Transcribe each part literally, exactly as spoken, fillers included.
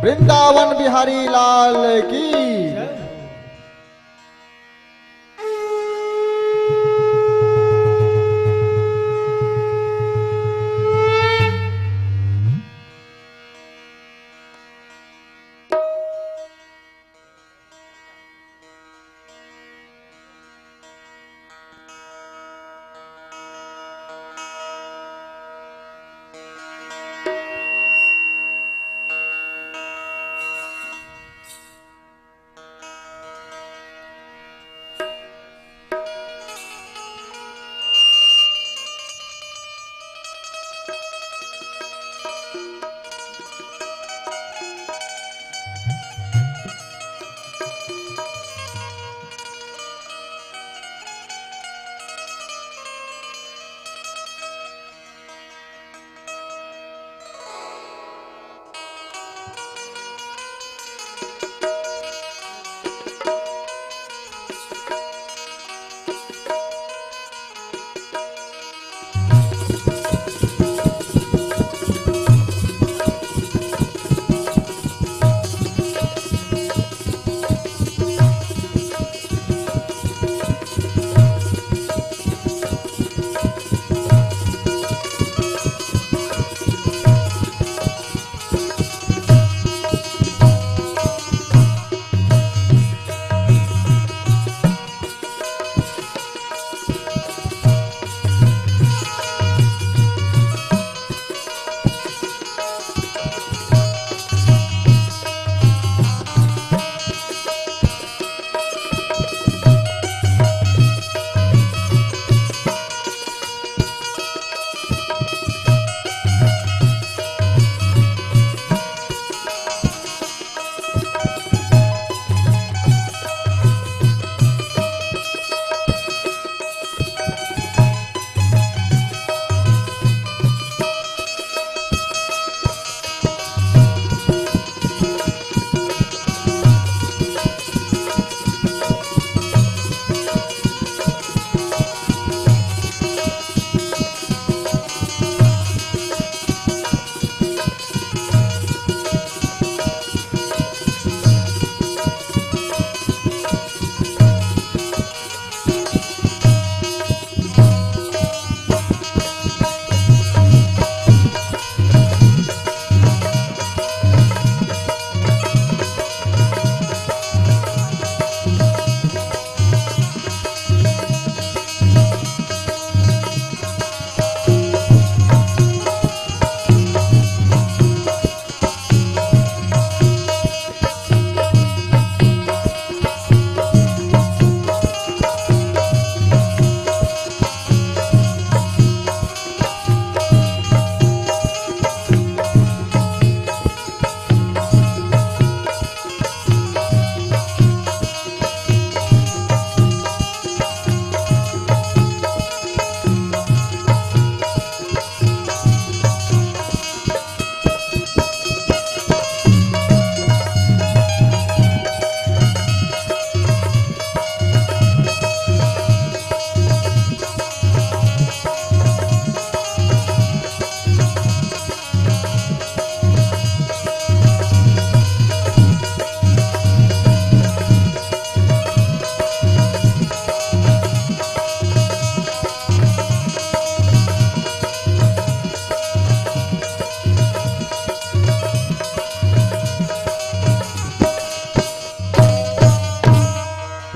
वृंदावन बिहारी लाल की।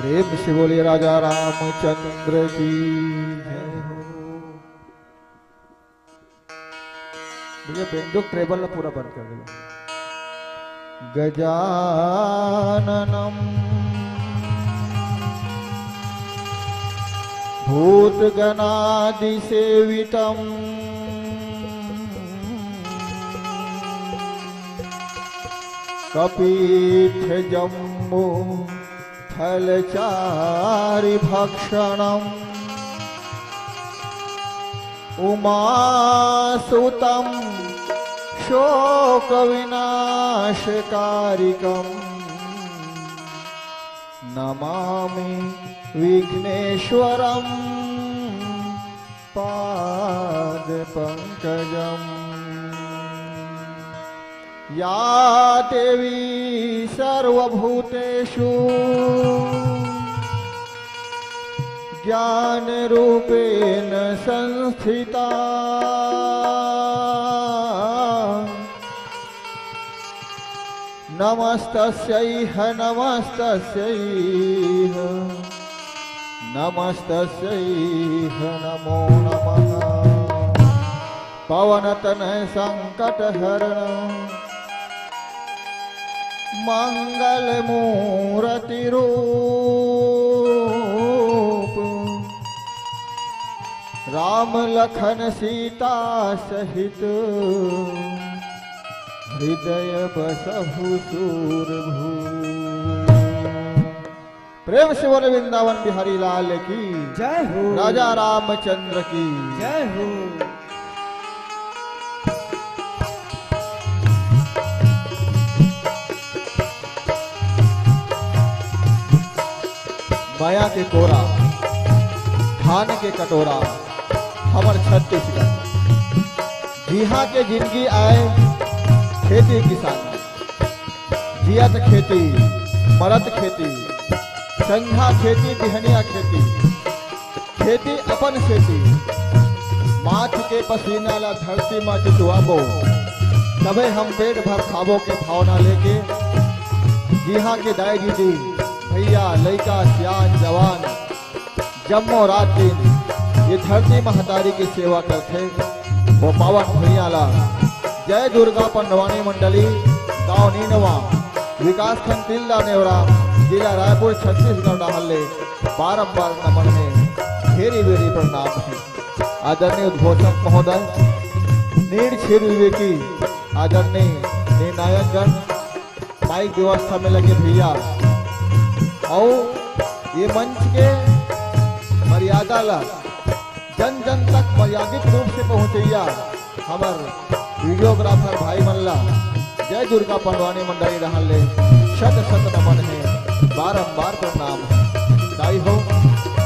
प्रेम से बोलिए राजा रामचंद्र की जय हो। भैया, बेंजो ट्रेबल ला पूरा बंद कर दो। गजाननम भूतगणादिसेवितम कपीथ जम्बू फलचारि भक्षणम उमासुतं शोकविनाशकारिकं नमामि विघ्नेश्वरं पादपङ्कजम्। या देवी सर्वभूतेषु ज्ञानरूपेण संस्थिता। नमस्तस्यै ह, नमस्तस्यै ह, नमस्तस्यै ह नमो नमः। पवनतनयसंकटहरण मंगलमूर्तिरूप राम लखन सीता सहित हृदय बसहु सूरभूप। प्रेम से बोले वृंदावन बिहारी लाल की। जय हो। राजा रामचंद्र की। जय हो। मया के कोरा, धान के कटोरा, हमर छत्तीसगढ़। जिहाँ के जिनगी आय खेती किसानी, जियत खेती, मरत खेती, संझा खेती, बिहनिया खेती, खेती अपन खेती। माथ के पसीना ला धरती मा चुचवाबो, तभे हम पेट भर खाबो के भावना लेके, जिहाँ के दाई दीदी, भैया, लइका, सियान, जवान, जम्मो रात दिन ये धरती महतारी के सेवा करथे, वो पावन भुइयां ला जय दुर्गा पंडवानी मंडली, गांव नीनवा, विकासखंड तिल्दा नेवरा, जिला रायपुर, छत्तीसगढ़ डहार ले बारंबार नमन हे, भेरी भेरी प्रणाम हे। आदरणीय उद्घोषक महोदय, नीड़ छीर विवेकी, आदरणीय निर्णायक गण, माइक व्यवस्था में लगे भैया, अउ ये मंच के मर्यादा ला जन जन तक मर्यादित रूप से पहुँचैया हमर वीडियोग्राफर भाई मन ला जय दुर्गा पंडवानी मंडली डहार ले शत शत नमन हे, बारंबार प्रणाम हे। दाई हो,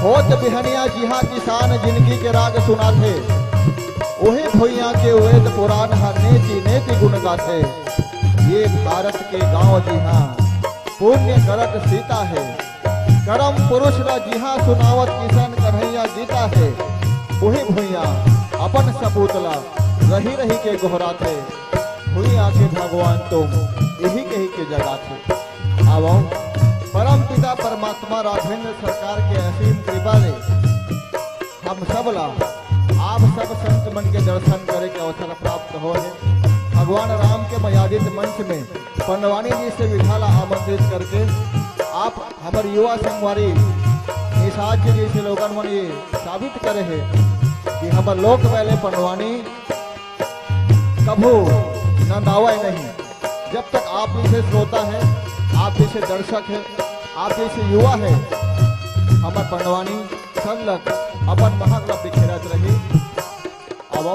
होत बिहनिया जिहाँ किसान जिनगी के राग सुनाथे, उही भुइयां के वेद पुराण हर नेति नेति गुण गाथे। ये भारत के गांव जिहाँ पुण्य करत सीता हे, करम पुरुष ला जिहाँ सुनावत किशन कन्हैया गीता हे, उही भुइयां अपन सपूत ला रही रही के गोहराथे, भुइयां के भगवान तुम इही कही के जगाथे। आवो, परम पिता परमात्मा राघवेंद्र सरकार के असीम कृपा ले हम सब ला आप सब संत मन के दर्शन करे के अवसर प्राप्त होय हे। भगवान राम के मर्यादित मंच में पंडवानी जी से विधा ला आमंत्रित करके आप हमर युवा संगवारी निषाद जी जैसे लोगन मन ये साबित करे हे कि हमर लोक पहले पंडवानी कभू नंदावय नहीं। जब तक आप जैसे श्रोता है, आप जैसे दर्शक है, आप जैसे युवा है, हमर पंडवानी संग लग अपन महक ला बिखेरत रही। अब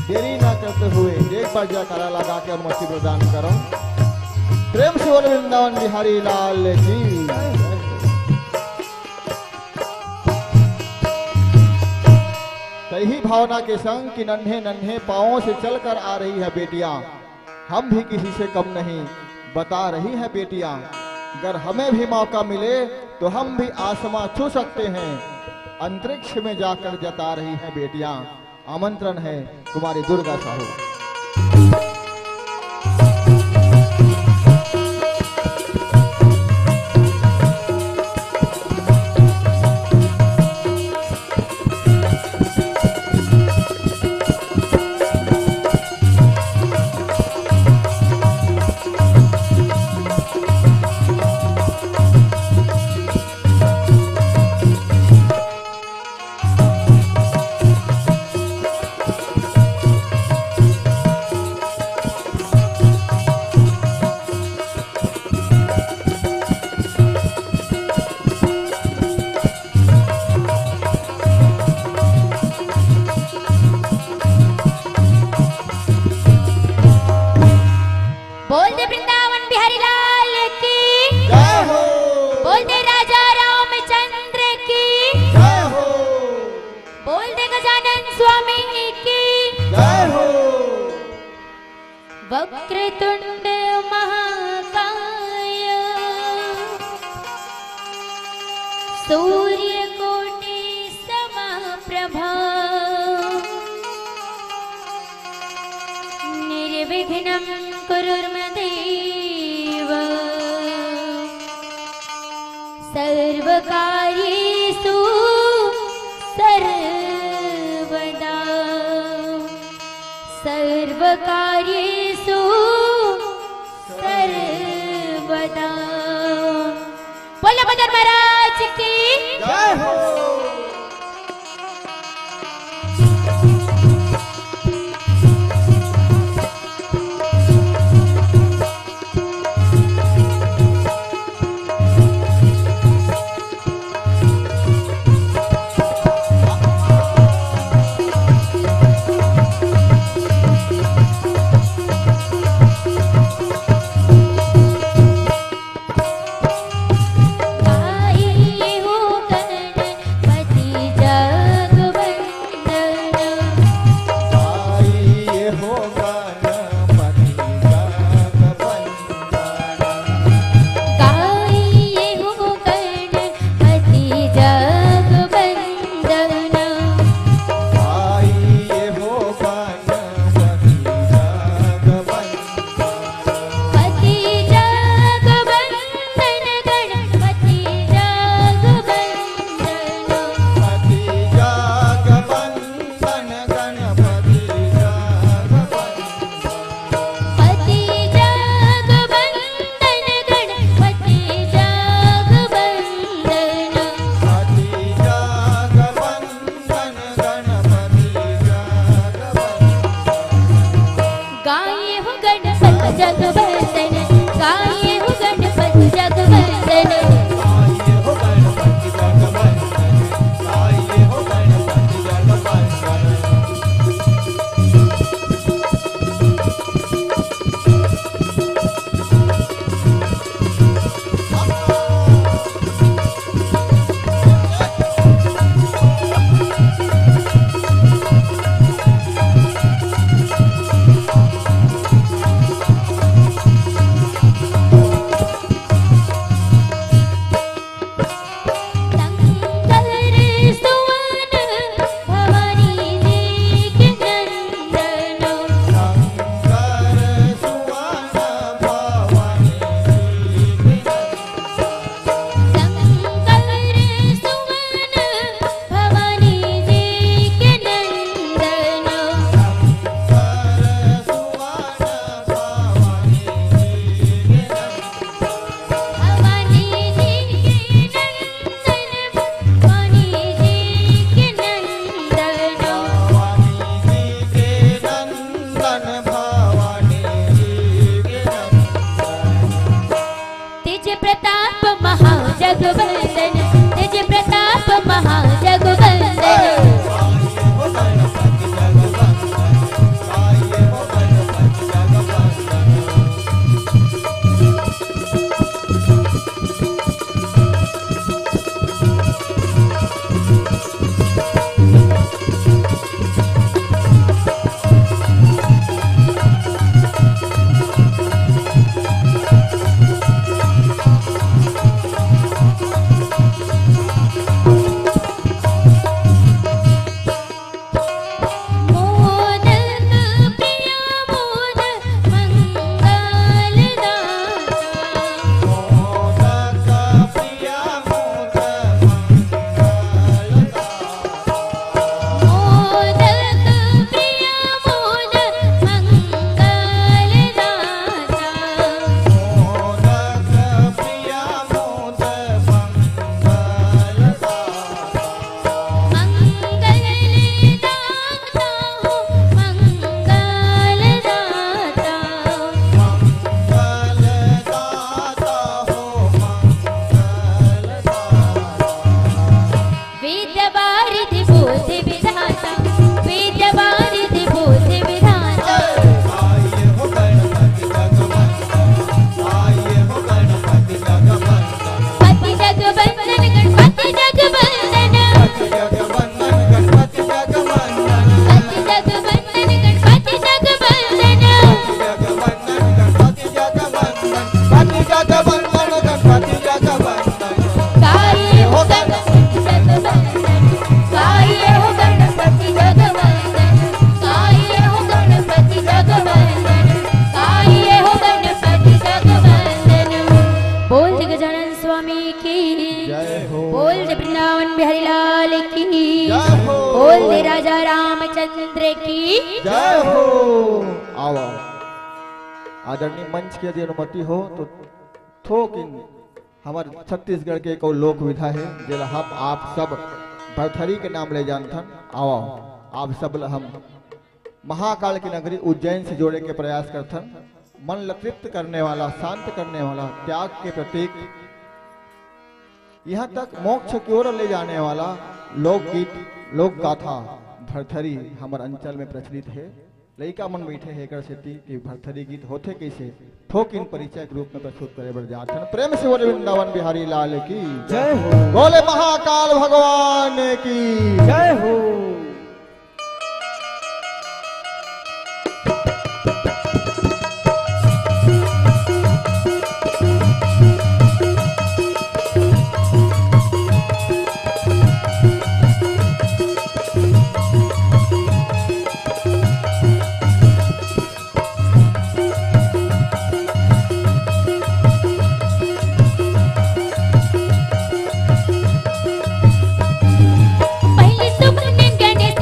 देरी ना करते हुए एक बार जयकारा लगा के अनुमति प्रदान करो। प्रेम से बोल वृंदावन बिहारी लाल की। तही भावना के संग कि नन्हे नन्हे पाँवों से चलकर आ रही है बेटियां, हम भी किसी से कम नहीं, बता रही है बेटियां। अगर हमें भी मौका मिले तो हम भी आसमां छू सकते हैं, अंतरिक्ष में जाकर जता रही हैं बेटियां। आमंत्रण है कुमारी दुर्गा साहू। बोल दे वृंदावन बिहारी लाल की। जय हो। बोल दे राजा रामचंद्र की। जय हो। बोल दे गजानन स्वामी की। जय हो। वक्रतुण्ड महाकाय सूर्यकोटि समप्रभा निर्विघ्नं कुरुर्म देव सर्वकार्येषु सर्वदा। सर्वकार्येषु सर्वदा। बोलो बजर महाराज की। जय हो। चंद्र की जय हो। आओ, आओ। आदरणीय मंच के यदि अनुमति हो तो थोकिन हमर छत्तीसगढ़ के एक अउ लोक विधा हे, जेला हम आप सब भरथरी के नाम ले जानथन। आओ, आओ, आप सब ला हम महाकाल की नगरी उज्जैन से जोड़े के प्रयास करथन। मन ला तृप्त करने वाला, शांत करने वाला, त्याग के प्रतीक, यहाँ तक मोक्ष की ओर ले जाने वाला लोकगीत, लोक गाथा भरथरी हमर अंचल में प्रचलित हे। लइका मन बैठे हे एकर सेती कि भरथरी गीत होथे कइसे, थोकिन परिचय के रूप में प्रस्तुत करे बर जात हन। प्रेम से बोले वृंदावन बिहारी लाल की जय हो। बोले महाकाल भगवान की जय हो। पहले सुख नंदन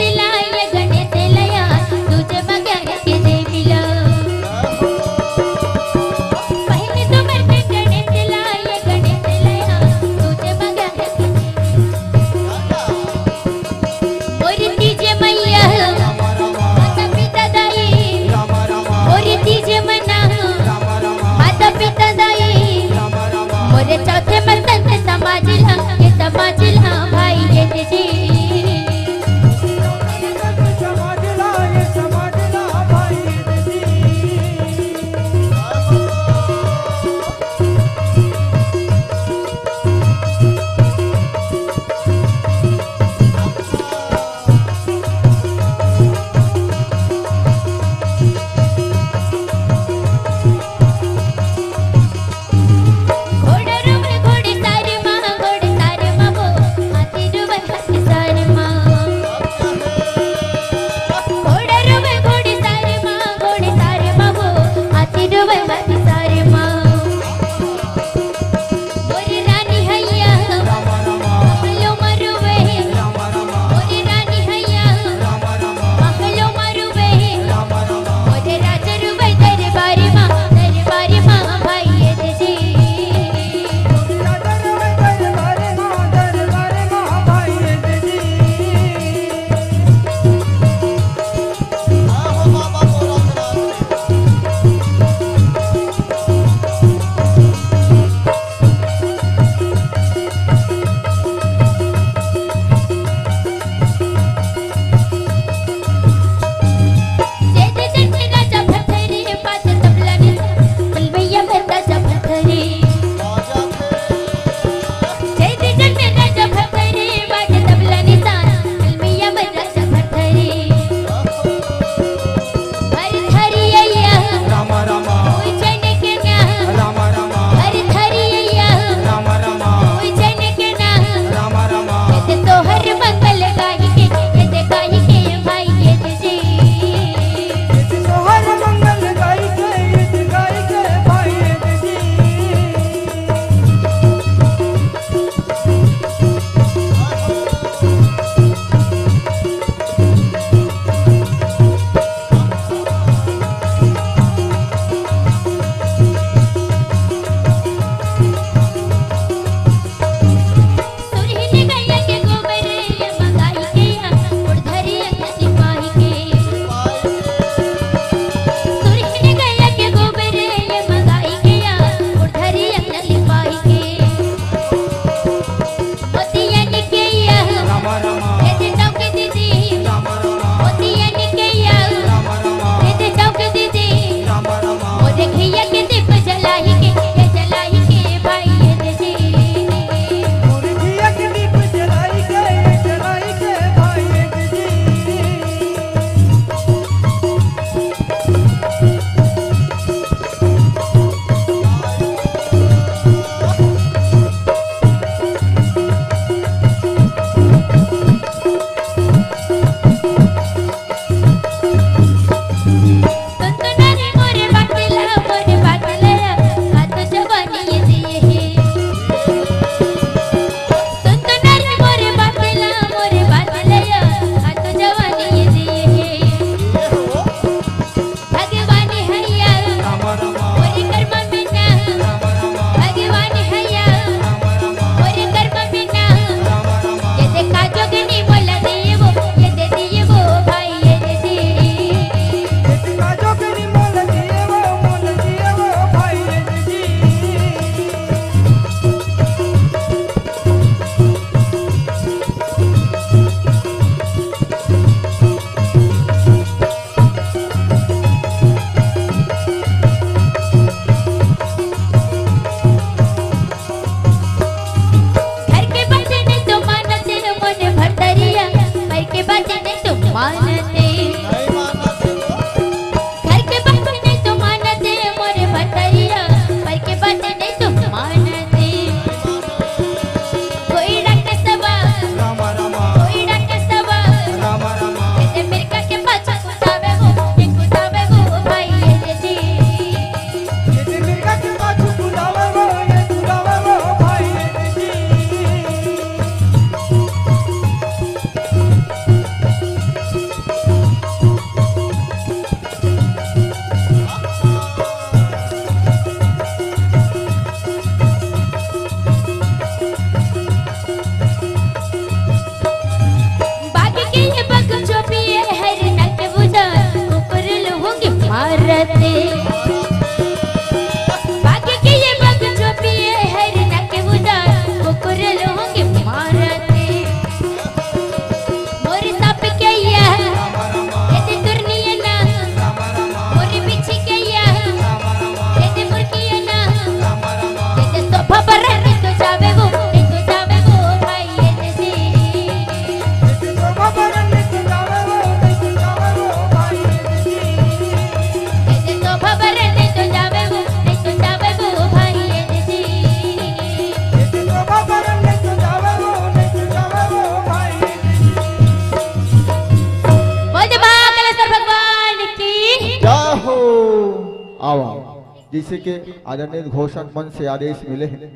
जइसे के आदरणीय घोषक मन से आदेश मिले हे।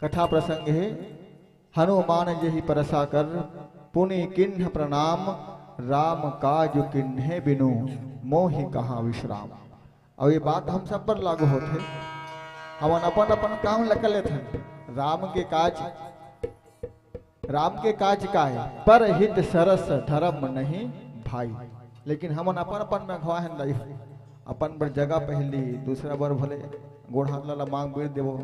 कथा प्रसंग हे, हनुमान जेहि परसा कर, पुनि किन्ह प्रणाम, राम काज किन्हे बिनु, मोहि कहाँ विश्राम। अउ ये बात हम सब पर लागू होथे। हमन अपन अपन काम ल कर लेथन। राम के काज, राम के काज का हे? पर हित सरस धर्म नहीं भाई। लेकिन हमन अपन अपन में अघवा हन दाई। अपन बर जगह पहली, दूसरा बर भले गोड़ हाथ ला मांग बीर देबो।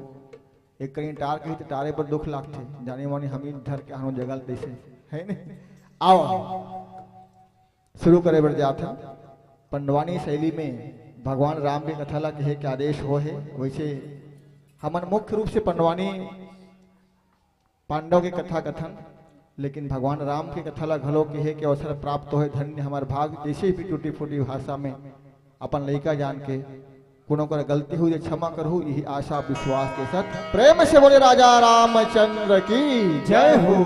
एक कहीं टार कही तो टारे पर दुख लागथे। जानी मानी हम ही धर के आनो जगह ल तइसे, है नहीं? आओ, शुरू करे बर जात हन। पंडवानी शैली में भगवान राम के कथा ला कहे के आदेश हो हे। वैसे हमन मुख्य रूप से पंडवानी पांडव के कथा कथन, लेकिन भगवान राम के कथा ला घलो कहे के अवसर प्राप्त होए। धन्य हमर भाग, जैसे भी टूटी फूटी भाषा में अपन लइका जान के कोनो कर गलती हुई, क्षमा करहु, यही आशा विश्वास के साथ प्रेम से बोले राजा रामचंद्र की जय हो।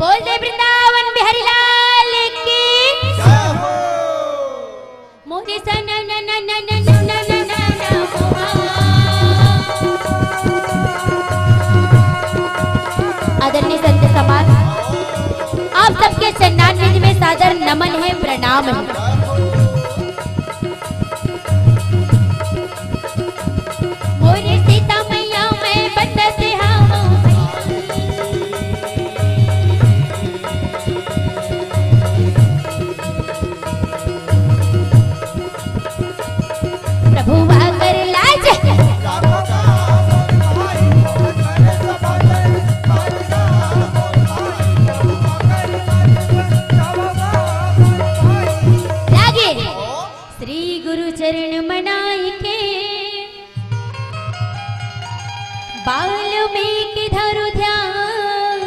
बोल दे वृंदावन बिहारी लाल की। जय हो। मोरे सन न न न न न न न न न मोहा। आदरणीय संत समाज, आप सबके चरणारविंद में सादर नमन है, प्रणाम है। मोरे सीता मैया मैं बंदत हावों। प्रभु आकर लाज। लागे। श्री गुरु चरण मनाई के, वाल्मीकि धरु ध्यान,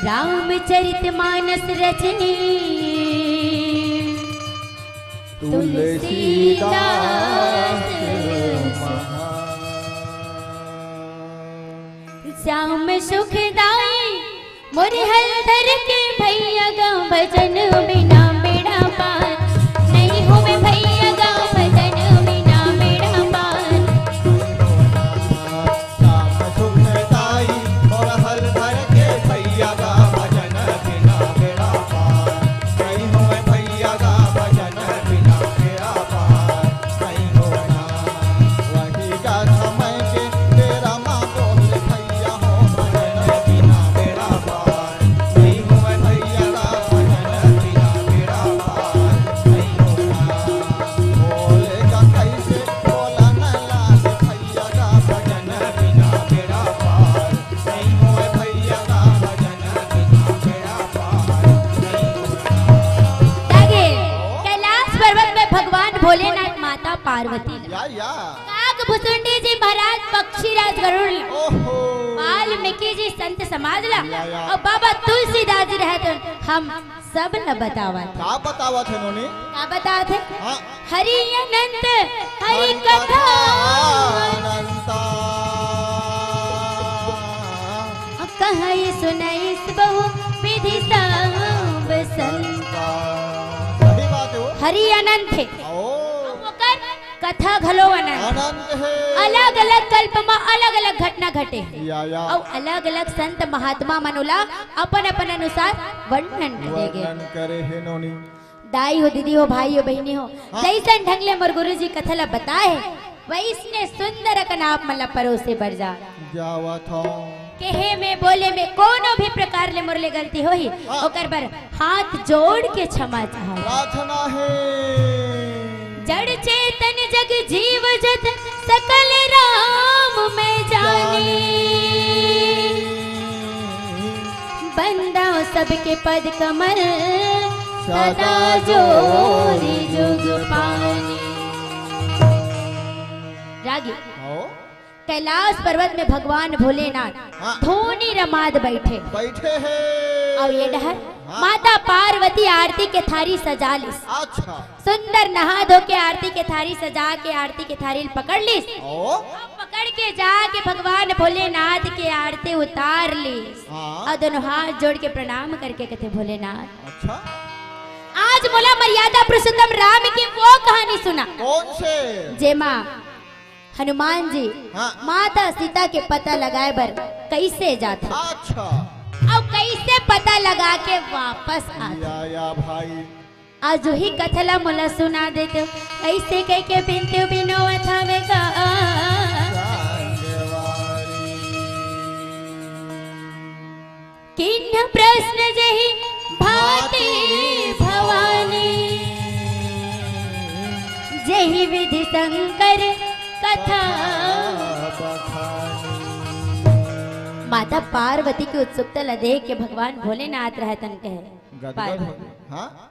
रामचरित मानस रचनी, तुलसीदास तुलसीदास महान। श्याम सुखदाई मोरे हल धर के भैया गा भजन बिना बेड़ा पार। नहीं होवे भैया गा भजन बिना बेड़ा पार। श्याम सुखदाई मोर हल धर के भैया गा भजन बिना बेड़ा पार। नहीं होवे भैया गा भजन बिना बेड़ा पार। नहीं होना वही गा समय के तेरा माँ बोल भैया हो भजन बिना बेड़ा पार। कैलाश पर्वत में भगवान भोलेनाथ माता पार्वती ला। या, या। काग भुसुंडी जी महाराज, पक्षीराज गरुड़ ला, ओहो। वाल्मीकि जी संत समाज ला, या, या। अउ बाबा तुलसीदास जी रहत हम सब न बतावत। का बतावत हे नोनी? का बतावत हे? हाँ। हरि अनंत हरि हरि कथा कथा अनंता। कहई सुनई बहु विधि सब संता। सही बात हे वो। हरि अनंत हे। ओ। ओकर कथा घलो अनंत। अनंत हे। अलग-अलग कल्प म अलग-अलग घटना घटे हे। या, या। अउ अलग-अलग संत महात्मा मन ओला अपन-अपन अनुसार वर्णन करे गे। वर्णन करे हे नोनी। दाई हो, दीदी हो, भाई हो, बहिनी हो, हाँ। जइसन ढंग ले मोर गुरुजी कथा ला बताए हे, वइसने सुंदर अकन आप मन ला परोसे बर जा। जावत हौं। केहे में, बोले में कोनो भी प्रकार ले मोर ले गलती होही, हाँ। ओकर बर हाथ जोड़ के क्षमा चाहत। प्रार्थना हे। जड़ चेतन जग जीव जत सकल राम मैं जानी। जानी। बंदा सबके पद कमल सदा जोरी जुग पानी। रागी। हो। कैलाश पर्वत में भगवान भोलेनाथ हाँ। धूनी रमाद बैठे। बैठे हैं। अउ ये डहर हाँ। माता पार्वती आरती के थारी सजा लिस। अच्छा। सुंदर नहा धो के आरती के थारी सजा के आरती के थारी ल पकड़ लिस। ओ। पकड़ के जाके भगवान भोलेनाथ के आरती उतार लिस। हाँ। अउ दोनों हाथ जोड़ के प्रणाम करके कथे, भोलेनाथ। अच्छा। आज मोला मर्यादा पुरुषोत्तम राम के वो कहानी सुना। कौन से? जेमा हनुमान जी हाँ। माता सीता के पता लगाए बर कैसे जाथे? अच्छा। अउ कैसे पता लगा के वापस आथे? या, या भाई। आज वही कथा ला मोला सुना देते हो। ऐसे कह के बिनते हो बिनोवत हवे का। किन्ह प्रश्न जहि भांति भवानी, जहि विधि शंकर कथा। माता पार्वती के उत्सुकता ला देख के भगवान भोलेनाथ रहतन कहे। गदगद पार्वती। हो गए। हाँ।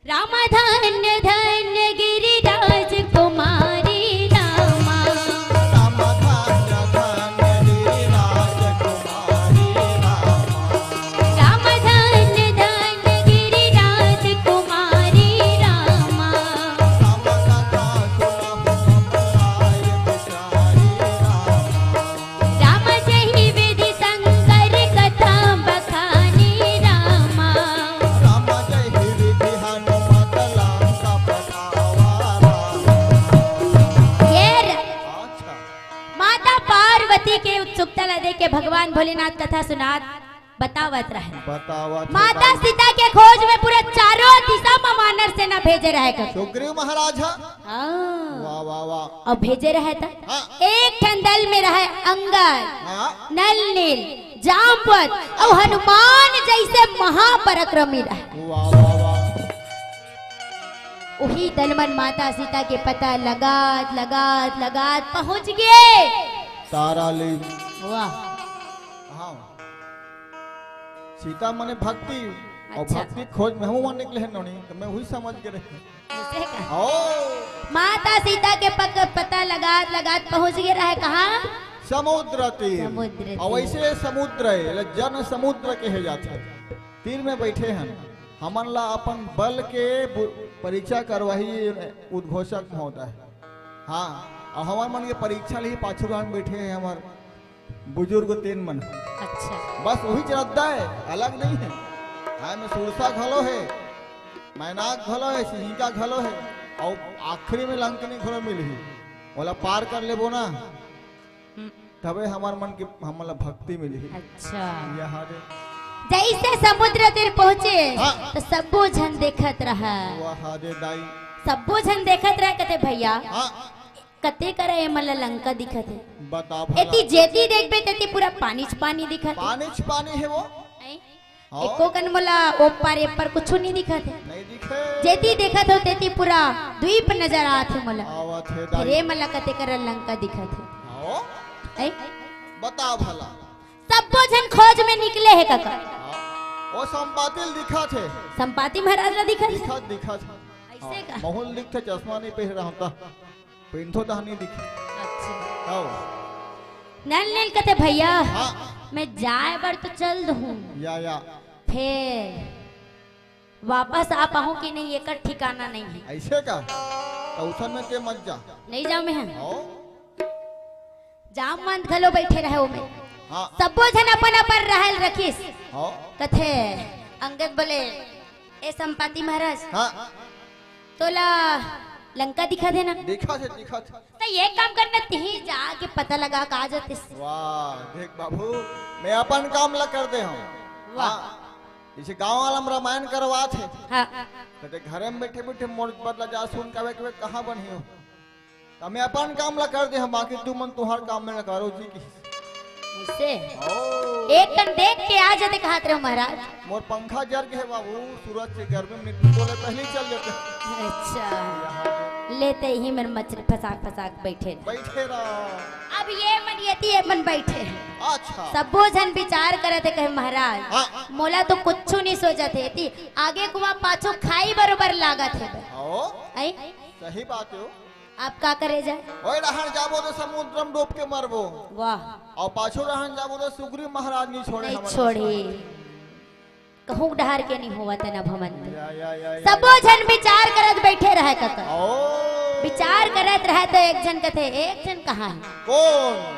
राम धन्य धन्य गिरिराज कुमारी रामा। राम धन्य धन्य गिरिराज कुमारी रामा। राम धन्य धन्य गिरिराज कुमारी रामा। राम कथा सुनहु हम आए बिचारी रामा। राम जहि विधि शंकर कथा बखानी रामा। राम जहि विधि हनुमत लंका पठावा रामा। ये र-, अच्छा। माता पार्वती के उत्सुकता ला देख के भगवान भोलेनाथ कथा सुनात बतावत रहे। बतावत हे माता ताई। सीता के खोज में पूरा चारों दिशा में वानर सेना भेजे रहे कर। सुग्रीव महाराज हा? हाँ। वाह, वाह, वाह। अउ भेजे रहे त हाँ। एक ठन दल में रहे अंगद, हाँ। नल नील, जामवंत अउ हनुमान जैसे महापराक्रमी रहे। वाह, वाह, वाह। उही दल मन माता सीता के पता लगात, लगात, लगात पहुंच गए। तारा ले। वाह। हाँ। सीता मने भक्ति, अउ अच्छा। भक्ति खोज में हमू मन निकले हन नोनी, त मैं उही समझ के रहे। ऐसे का? ओ। माता सीता के पक-, पता लगात लगात पहुंच गए रहे कहाँ? समुद्र तीर। समुद्र तीर। अउ वैसे समुद्र हे, एला जन समुद्र कहे जाथे। तीर में बैठे हन, हमन ला अपन बल के बु-, परीक्षा करवाही उद्घोषक महोदय। हाँ, अउ हमर मन के परीक्षा ले ही पाछू में बैठे हे हमर बुजुर्ग तेन मन। अच्छा। बस उही रद्दा हे, अलग नहीं हे। एमे सुरसा घलो हे, मैनाक घलो हे, सिंहिका घलो हे, अउ आखिरी में लंकनी घलो मिलही। ओला पार कर लेबो ना, हम्म। तबे हमर मन के, हमन ला भक्ति मिलही। अच्छा। यहाँ रे। जैसे समुद्र तीर पहुँचे, हाँ। त सब्बो झन देखत रहा। वाह रे दाई। सब्बो झन देखत रहा, कथे, "भैया, हाँ। कते करा एमन ला लंका दिखत हे?" बता भला। एती जेती देखबे तेती पूरा पानीच पानी दिखत हे। पानीच पानी हे वो। हैं? हाँ। एको कन मोला ओ पार ए पार कुछु नहीं दिखत हे। नहीं दिखे। जेती देखत हो तेती पूरा द्वीप नजर आत हे मोला। आवत हे फिर दाई। एमन ला कते करा लंका दिखत हे। हाँ। हैं? बता भला। सब्बो झन खोज में निकले हे कका। हाँ। ओ संपाति ल दिखत हे। संपाति महाराज ला दिखत हे? दिखत, दिखत। ऐसे हाँ, का? महूँ ल दिखथे, चश्मा नहीं पहिरे रहूँ त। पिंधो तहनी दिखे। अच्छा। आओ। नल नील कथे, "भैया, हाँ। मैं जाए बर तो चल दूँ। या, या। फेर वापस आ पाहूँ कि नहीं, एकर ठिकाना नहीं हे।" ऐसे का? त उसन में ते मत जा। नहीं जाऊँ मैं। आओ। जामवंत घलो बैठे रहे ओमे। हाँ। सब्बो झन अपन अपन राह ल रखिस। हाँ। कथे, अंगद बोले, "ए संपाति महाराज, हाँ। तोला लंका दिखत हे ना?" दिखत हे, दिखत हे। त ये काम करना, तिही जाके पता लगा के आ जातिस। वाह, देख बाबू, मैं अपन काम ला कर दे हूँ। वाह। हाँ। जैसे गाँव वाला में रामायण करवात हे। हाँ। कथे, "घरे में बैठे बैठे मोर बदला जा सुन के, कहाँ बनी हो?" त मैं अपन काम ला कर दे हूँ, बाकी तुमन तुहार काम में लगा रहो जी की। उसे? ओ। एक कन देख के आ जाते कहत रहे महाराज। मोर पंखा जर गए हे बाबू, सूरज के गर्मी में निकले पहले ही चल जाते। अच्छा। लेते ही मेरे मछली फंसाक फंसाक बैठे रहे। बैठे रहो। अब ये मन, ये ती, ये मन बैठे हे। अच्छा। सबो झन विचार करत हे, कहे, "महाराज, हाँ। मोला तो कुछु नहीं सोचत हे, ती आगे कुआं पाछू खाई बरोबर लागत हे।" आओ। आई? सही बात हे। आप का करे जाए? ओए, डहर जाबो तो समुद्र में डूब के मरबो। वाह। अउ पाछू डहर जाबो तो सुग्रीव महाराज नहीं छोड़े नहीं हमन छोड़ी। कहूँ डहर के नहीं होवत हे ना भवन में। या, या, या, या, सबो या। झन विचार करत बैठे रहे कका। ओ। विचार करत रहे तो एक झन कथे, एक झन कहाँ हे? कौन?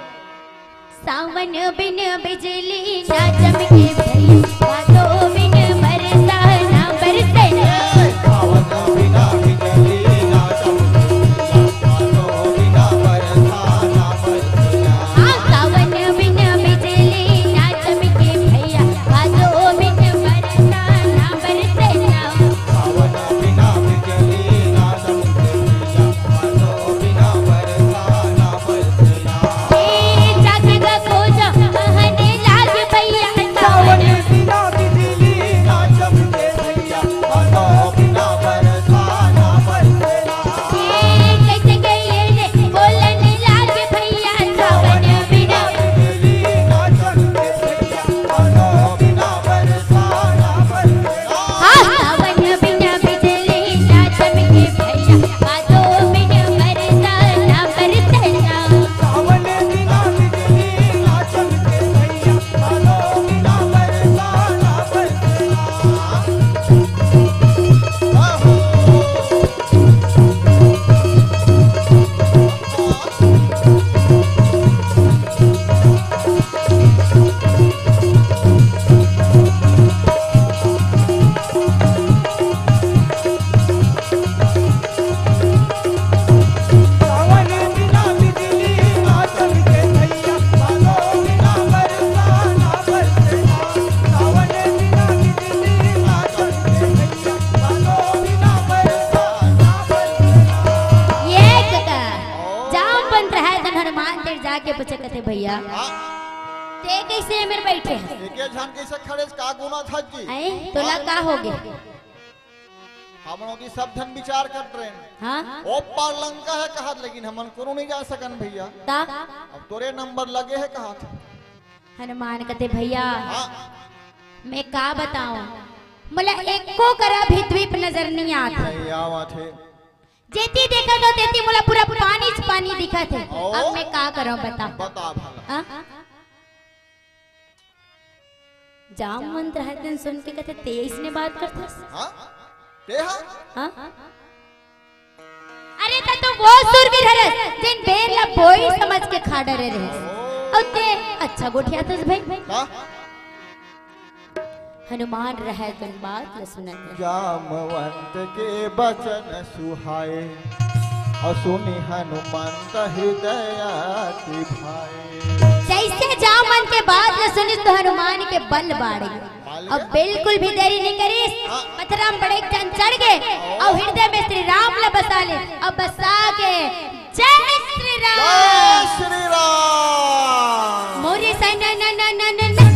सावन बिन बिजली ना चमके भैया, भादो बिन बरसा ना बरसे ना। सावन बिना बिजली ना चमके भैया, भादो बिना बरसा ना बरसे ना। हाँ, सावन बिन बिजली ना चमके भैया, भादो बिन बरसा ना बरसे ना। सावन बिना बिजली ना चमके भैया, भादो बिना बरसा ना बरसे ना। ए, जागे गा खोजा, कहने लाग भैया, सावन बिना बिजली ना चमके भैया, भादो बिना बरसा ना बरसे ना। ए, कैसे गए रे, बोलने लाग भैया, सावन बिना बिजली ना चमके भैया, भादो बिना बरसा ना बरसे ना। हाँ, सावन बिना बिजली ना चमके भैया, भादो बिना बरसा ना बरसे ना। सावन बिना बिजली ना चमके भैया, भादो बिना बरसा ना बरसे ना। ये कका, जामवंत रहे तन हनुमान तीर जाके पूछे कथे, "भैया, हाँ। ते कैसे एमेर बैठे हस?" एके झन कैसे खड़े, का गुना था जी? ऐ, तोला का होगे? हमन ओती सब झन विचार करत रहेन। हाँ? ओ पार लंका हे कहत, लेकिन हमन कोनो नहीं जा सकन भैया। ता? अब तोरे नंबर लगे हे कहत। हनुमान कथे, "भैया, हाँ। मैं का बताऊं, मोला एको करा भी द्वीप नजर नहीं आत।" नहीं आवत हे। जेती देखत हो, तेती मोला पूरा पानी च पानी दिखत हे। ओ। अब मैं का करंव, बता। बता भला। हाँ? जामवंत रहे तन सुन के कथे, "ते अइसने बात करथस?" हाँ? ते हा? हाँ? अरे, त तो वो सुरवीर हरस, जेन बेर ला बोई समझ के खा डरे रहे। अउ ते अच्छा गोठियाथस भाई। का? हनुमान रहे तन बात ल सुनत रहे। जामवंत के बचन सुहाए, अउ सुनि हनुमंत हृदय अति भाए। जैसे जामवंत के बात ल सुनिस तो हनुमान के बल बाढ़ गे। अब बिल्कुल भी देरी नहीं करिस। हाँ। पथरा म बड़े झन चढ़ गे, अउ हृदय में श्री राम ल बसा ले, अउ बसा के जय श्री राम। जय श्री राम। मोरे सै न न न न न न।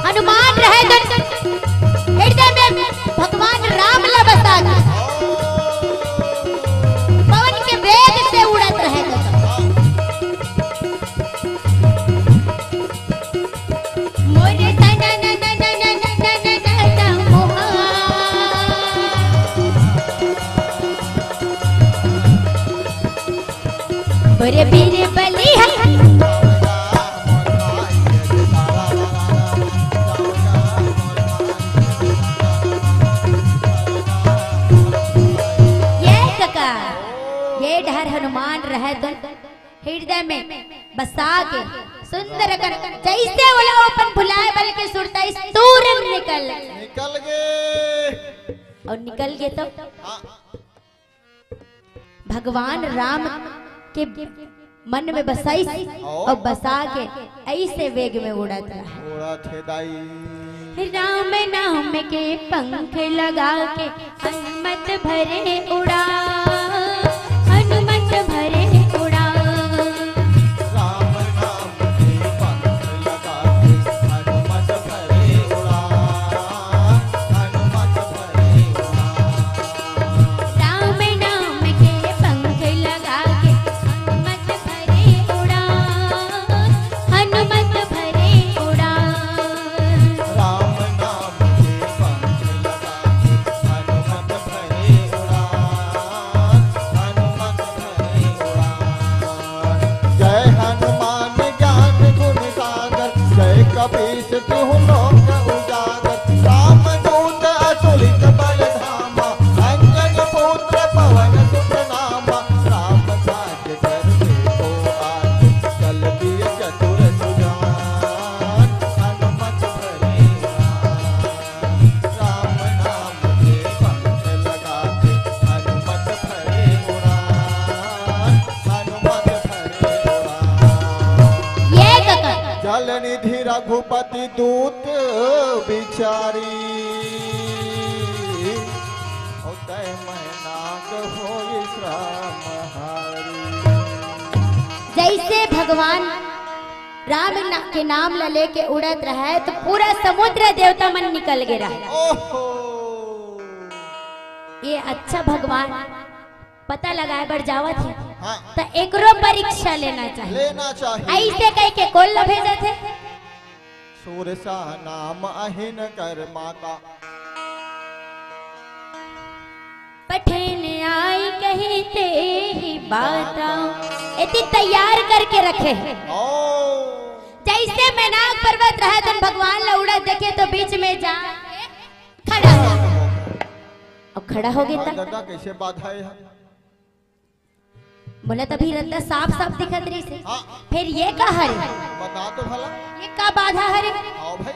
हनुमान रहे तन हृदय में भगवान राम ला बसा के पवन के वेग से उड़त रहे तन। मोरे तना ना ना ना ना ना ना ना ना ना मोहा। मोरे बीर बलिहारी। ये कका, ये डहर हनुमान रहय तो हृदय में बसा के सुंदर अकन जैसे ओला अपन भुलाए बल के सुरता इस तुरंत निकल निकल गे। और निकल गे तो हाँ। भगवान राम के मन में बसाइस और बसा के ऐसे वेग में उड़त रहा। उड़त हे दाई। राम नाम के पंख लगा के हनुमत भरे उड़ान, हनुमत भरे उड़ान। राम नाम के पंख लगा के हनुमत भरे उड़ान। जल निधि रघुपति दूत बिचारी, ओ तय मैं नाग होई श्रम हारी। जैसे भगवान राम ना, के नाम ल लेके उड़त रहय, तो पूरा समुद्र देवता मन निकल गे रहय। ओहो। ये अच्छा भगवान पता लगाए बर जावत हे, हाँ। त एकरो परीक्षा लेना चाहिए। लेना चाहिए। ऐसे कह के कोन ल भेजत हे? सुरसा नाम अहिन कर माता। पठेन आई कही ते ही बाता। एती तैयार करके रखे हे। ओ। जैसे मैनाक पर्वत रहय, तन भगवान ल उड़त देखे तो बीच में जा खड़ा हो। अब खड़ा हो गे त दादा, कैसे बाधा हे? बोला तभी रद्दा साफ साफ दिखत रहिस हे। हाँ। फिर ये का हरे? बता तो भला। ये का बाधा हरे? आओ भाई।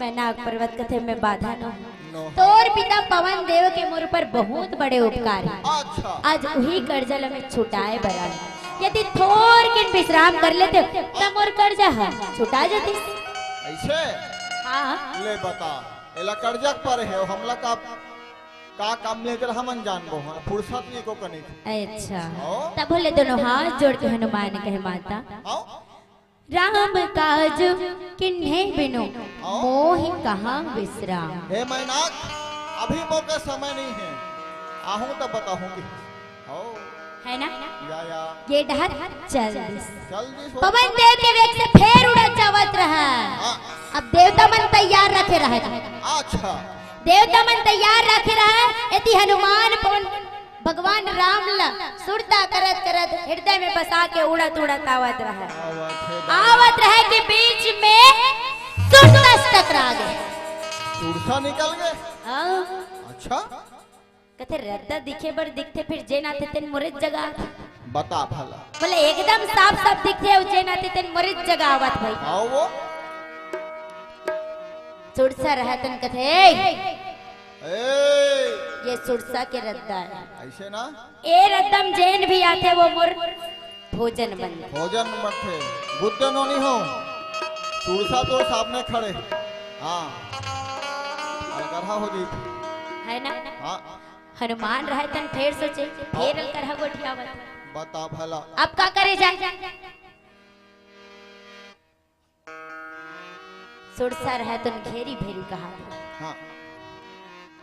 मैनाक पर्वत कथे मैं बाधा न हूँ। नो। तोर पिता पवन देव के मोर ऊपर बहुत बड़े उपकार हे। अच्छा। आज उही कर्जा ल मैं छुटाए बर आए। यदि थोर किन विश्राम कर लेते, त मोर कर्जा ह छुटा जतिस। ऐसे? हाँ। ले बता, एला कर्जा के परे हे, हमला का, का काम ले तेला हमन जानबो, हाँ, फुर्सत नहीं को कनिक। अच्छा। हाँ। तब बोले दोनों हाथ जोड़ के हनुमान कहे माता। हाँ। राम काज किन्हे बिनु, मोहि कहाँ विश्राम। हे मैनाक, अभी मोके समय नहीं हे, आहूँ त बताहूँ कि। हो। है ना? या, या। ये डहर चल दिस। चल दिस हो। पवन देव के वेग से फेर उड़त जावत रहय। हाँ। अब देवता मन तैयार रखे रहय। अच्छा। देवता मन तैयार रखे रहय, एती हनुमान पवन भगवान राम ल सुरता करत करत हृदय में बसा के उड़त उड़त आवत रहय। आवत हे। आवत रहय कि बीच में सुरता से टकरा गे। सुरसा निकल गे? हाँ। अच्छा। कथे रद्दा दिखे बर दिखथे, फिर जेन आथे तेन मोरेच जगह आथे। बता भला। बोले एकदम साफ साफ दिखथे, अउ जेन आथे तेन मोरेच जगह आवत भाई। हाँ वो। सुरसा रहय तन कथे, "ए, ए। ये सुरसा के रद्दा हे।" ऐसे ना? ए रद्दा म जेन भी आथे वो मोर भोजन बनथे। भोजन बनथे। बुद्ध नोनी हो। सुरसा तो सामने खड़े। हाँ। अलकरहा हो जही। है ना? हाँ। हनुमान रहय तन फेर सोचे, फेर हाँ। अलकरहा गोठियावत। बता भला। अब का करे जाए? सुरसा रहय तन घेरी भेरी कहा। हाँ।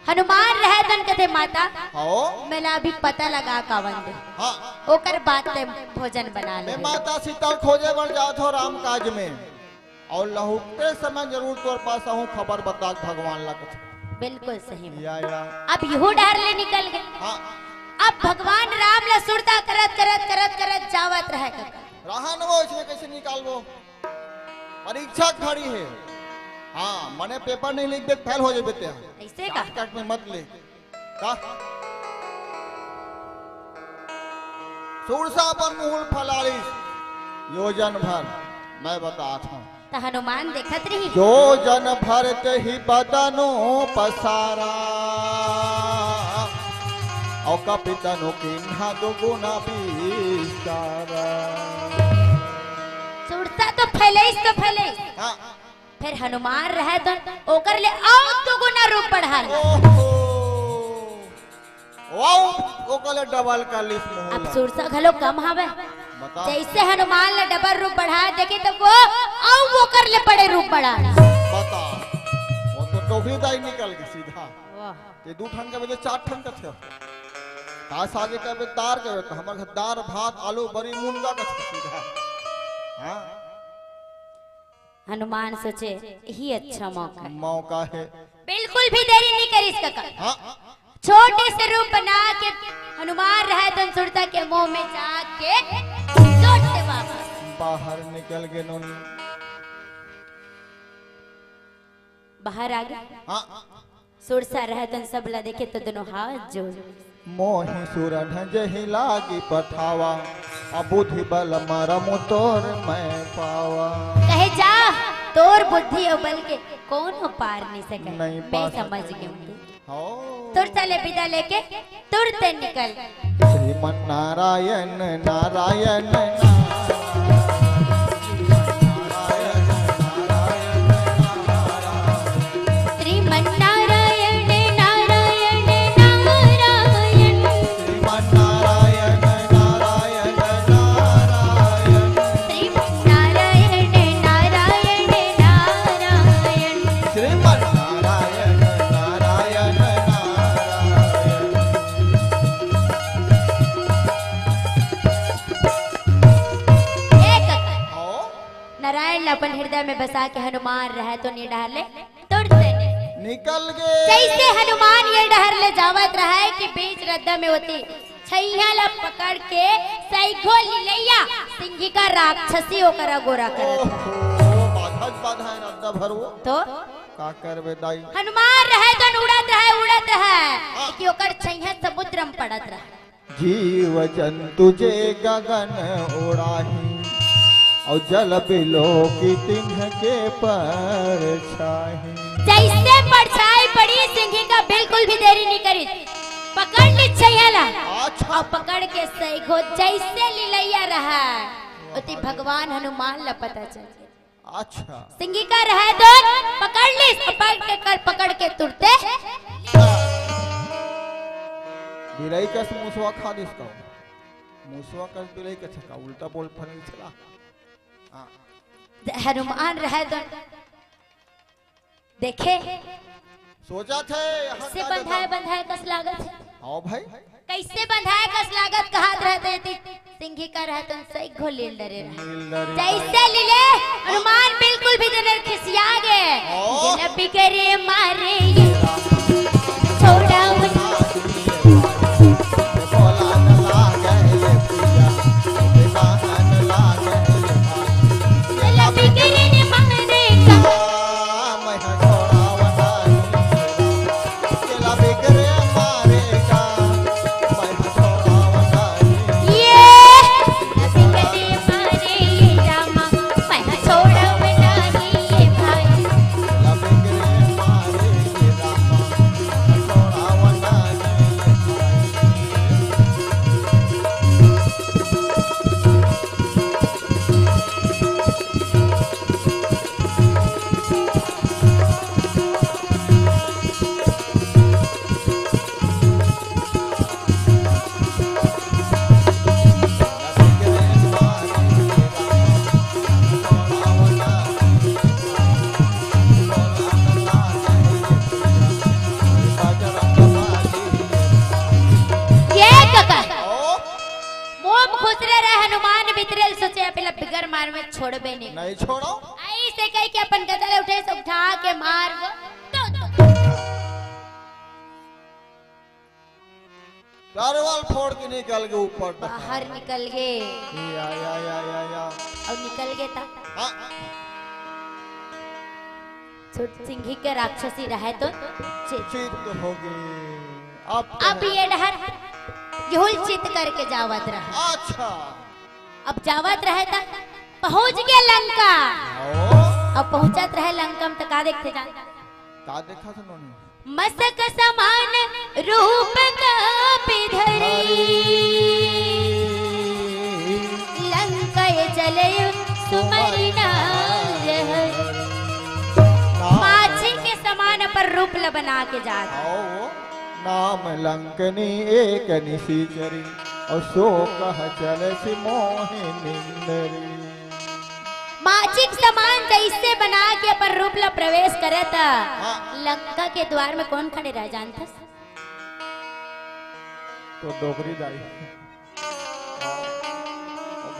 हनुमान रहय तन कथे माता, हाँ। मैं ला अभी पता लगा के आवन दे। हाँ। ओकर बाद ते भोजन बना ले। मैं माता सीता ल खोजे बर जात हो राम काज में। अउ लहुटते समय जरूर तोर पास आहूँ, खबर बता के भगवान ला कथे। बिल्कुल सही बात। या, या। अब यहू डहर ले निकल गे। हाँ। अब भगवान राम ला सुरता करत, करत, करत, करत जावत रहय। रहन वो, इसमें कैसे निकालबो? परीक्षा खड़ी हे। हाँ, मने पेपर नहीं लिखबे, फेल हो जाबे ते। ऐसे का? शॉर्टकट में मत ले। का? सुरसा अपन मुँह फैलालिस, योजन भर, मैं बतात हूँ। त हनुमान देखत रही। योजन भर तेहि बदनो पसारा, अउ कपि तनु कीन्हा दुगुना बिस्तारा। सुरसा तो फैलइस, तो फैलइस। हाँ। फेर हनुमान रहय त ओकर ले अउ दुगुना रूप बढ़ा ले। ओहो। वाओ, ओकर ले डबल कर लिस मुँह अब ला। सुरसा घलो कम हवय। बता। जइसे हनुमान ला डबल रूप बढ़ा देखे त वो अउ ओकर ले बड़े रूप बढ़ा ले। बता। वो तो टोकरी दाई निकल गे सीधा। वाह। ये दू ठन के बजाय चार ठन कथे। का सागे के बे दार के बे, त हमर घर दार भात आलू बरी मुनगा कथे सीधा। हाँ। हनुमान सोचे, "यही अच्छा मौका है।" मौका है। बिल्कुल भी देरी नहीं करिस कका। हाँ। छोटे से रूप बना के हनुमान रहय तन सुरता के मुँह में जाके लौट दे वापस। बाहर निकल गे नोनी। बाहर आ गे। हाँ। सुरसा रहय तन सब ला देखे त दोनों हाथ जोड़। मोहि सुरन जहि लागी पठावा, अब बुद्धि बल मरम तोर मैं पावा। कहे जा, तोर बुद्धि अउ बल के कोनो पार नहीं सके। नहीं मैं पार समझ सके। गई हूँ। हो। तुरते ले विदा लेके तुरते निकल। श्रीमन नारायण, नारायण, नारायण। में बसा के हनुमान रहय तो ये डहर ले तुरते ले। निकल गे। जइसे हनुमान ये डहर ले जावत रहय कि बीच रद्दा में ओती छइहां ला पकड़ के सइघो लिलइया सिंघिका राक्षसी ओकर अगोरा करत रहय। ओहो, बाधा च बाधा हे रद्दा भर वो। तो का करबे दाई? हनुमान रहय तो उड़त रहय, उड़त रहय, हाँ। कि ओकर छइहां समुद्र में पड़त रहय। जीव जंतु जे गगन उड़ाही, अउ जल बिलो की तिन्ह के परछाही। जइसे परछाई पड़ी, सिंघिका बिल्कुल भी देरी नइ करिस, पकड़ लिस छइहां ला। अच्छा। अउ पकड़ के सइघो जइसे लिलइया रहय, ओती भगवान हनुमान ला पता चल गे। अच्छा। सिंघिका रहय तो पकड़ लिस, पकड़ के कर, पकड़ के तुरते। बिलई कस मुसवा खा दिस का। मुसवा कस बिलई कस का, उल्टा बोल फनी चला। हाँ। हनुमान रहय तो देखे। सोचथे, यहाँ कइसे का बंधाय, बंधाय कस लागत हे। हाँ भाई। कइसे बंधाय कस लागत, कहत रहय तो एती सिंघिका रहय तो सइघो लील डरे रहय। लील डरे जइसे रहय। लिले, हनुमान बिल्कुल भी नइ डरे, खिसिया गे। ओ। जल बिगरे मारे ये छोड़ावन। बोला न लागे ये पिया, बोला न लागे ये भाई। जल बिगरे मारे का। मैं छोड़ावन। ये कका। मोम खुसरे रहे हनुमान भीतरे ल सोचे, "अभी ला बिगर मार में छोड़बे नहीं।" नहीं छोड़ो। अइसे कहि के अपन गदा ल उठे से उठा के मार वो। तो, तो। दरवाल फोड़ के निकल गे ऊपर डहर। बाहर निकल गे। या, या, या, या, या। अउ निकल गे ता। हाँ। छोट सिंघिका राक्षसी रहय तो चित। चित हो गे। अब अब ये डहर यहू ल चित करके जावत रहय। अच्छा। अब जावत रहय ता पहुंच गे लंका। ओ। अब पहुंचत रहय लंका में त का देखथे जान? का देखत नोनी? मसक समान रूप कापि धरी। लंकय चलय सुमरि नार हरि। माछी के समान अपन रूप ल बना के जात। आओ, नाम लंकनी एक निशिचरी, अउ सो कह चलसि मोहि निंदरी। माछी के समान जइसे बना के अपन रूप ला प्रवेश करे त हाँ। लंका के द्वार में कोन खड़े रहय जानथस? तो डोकरी दाई।